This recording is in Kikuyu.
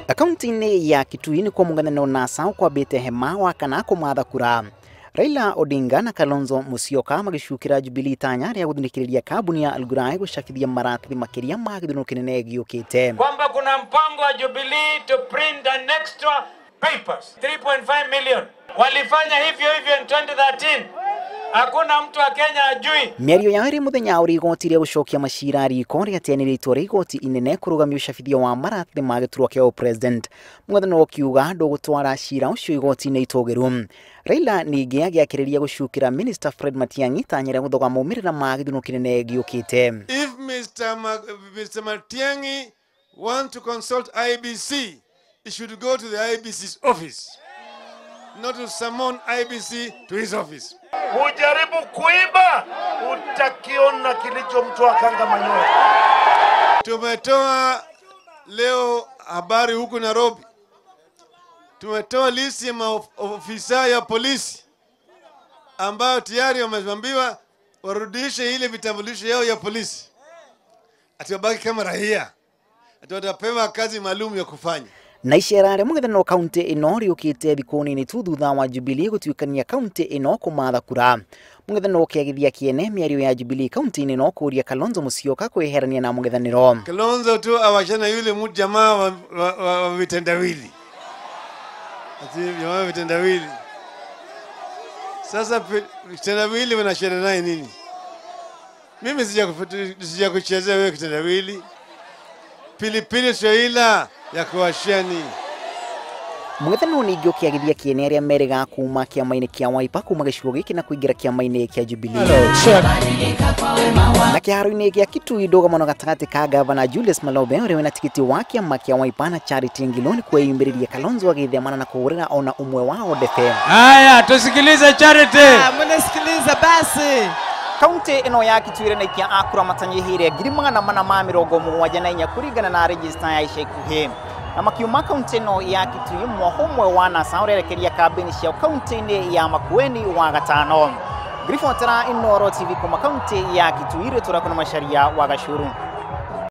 Akaunti-inĩ ya Kitui nĩ kwa NASA kwambĩte hema wa kana kũmatha kura. Raila Odinga na Kalonzo Musyoka magĩcukĩra Jubilee itanya rĩa gũthinĩkĩrĩria kambuni ya Algurai gũcabithia maratathi makĩria ma gĩthurano kĩnene gĩũkĩte. Kwamba kuna mpango wa Jubilee to print an extra papers 3.5 million. Walifanya hivyo hivyo in 2013. Hakuna mtu wa Kenya ajui. Mĩario ya ĩrĩ mũthenya ũrĩa igoti rĩa gũcokia macira riko rĩateanĩirie itua rĩa igoti inene kũrũgamia ũcabithia wa maratathi ma gĩturwa kĩa president. Mũng'ethanĩro ũkiuga ndũgũtwara cira ũcio igoti-inĩ itũgĩru. Raila ningĩ agĩakĩrĩria gũcukĩra Minister Fred Matiang'i itanya rĩa gũthoga maumĩrĩra ma gĩthurano kĩnene gĩũkĩte. If Mr. Matiang'i want to consult IBC, he should go to the IBC's office, not to summon IBC to his office. Hujaribu kuiba, utakiona kilichomtoa kanga manyoya. Tumetoa leo habari huku Nairobi. Tumetoa list ya maofisa ya polisi ambao tayari wameambiwa warudishe ile vitambulisho yao ya polisi. Ati wabaki kama raia. Ati watapewa kazi maalum ya kufanya. Na icera rĩa mũng'ethanĩro kaunti ĩno rĩũkĩte thikũ nini tu thutha wa Jubilee gũtuĩkania kaunti ĩno kũmatha kura. Mũng'ethanĩro ũkĩagithia kĩene mĩario ya Jubilee kaunti-inĩ ĩno kũũria Kalonzo Musyoka kwĩherania na mũng'ethanĩro. Kalonzo tu awachana yule mtu jamaa wa vitendawili. Ati jamaa wa vitendawili. Sasa vitendawili wanashindana naye nini? Mimi sijakuchezea wewe kitendawili. Pilipili sio ila ya kuwashani. Mũng'ethanĩro ningĩ ũkĩagithia kĩene arĩa merĩga kuma kĩama-inĩ kĩa Wiper kuma gĩcigo gĩkĩ na kũingĩra kĩama-inĩ kĩa Jubilee. Na kĩharo-inĩ gĩa Kitui ndũgamano gatagatĩ ka Gavana Julius Malobe ũrĩa wĩna tigiti wa kĩama kĩa Wiper na Charity Ngilu nĩ kwĩyumĩrĩria Kalonzo agĩthemana na kũhũrĩra ona ũmwe wao ndebe. Haya, tusikilize Charity. Mnasikiliza basi. Kaunti ĩno ya Kitui ĩrĩ na aikia a kura matanyihĩire 474 kũringana na register ya ica ikuhĩ. Na makiuma kaunti ĩno ya Kitui mwoho ũmwe wa NASA ũrerekeria kambĩini ciao kaunti-inĩ ya Makueni wa gatano. Ngiribotera Inooro TV kuma kaunti ya Kitui rĩtwa rĩakwa nĩ Macharia wa Gacuru.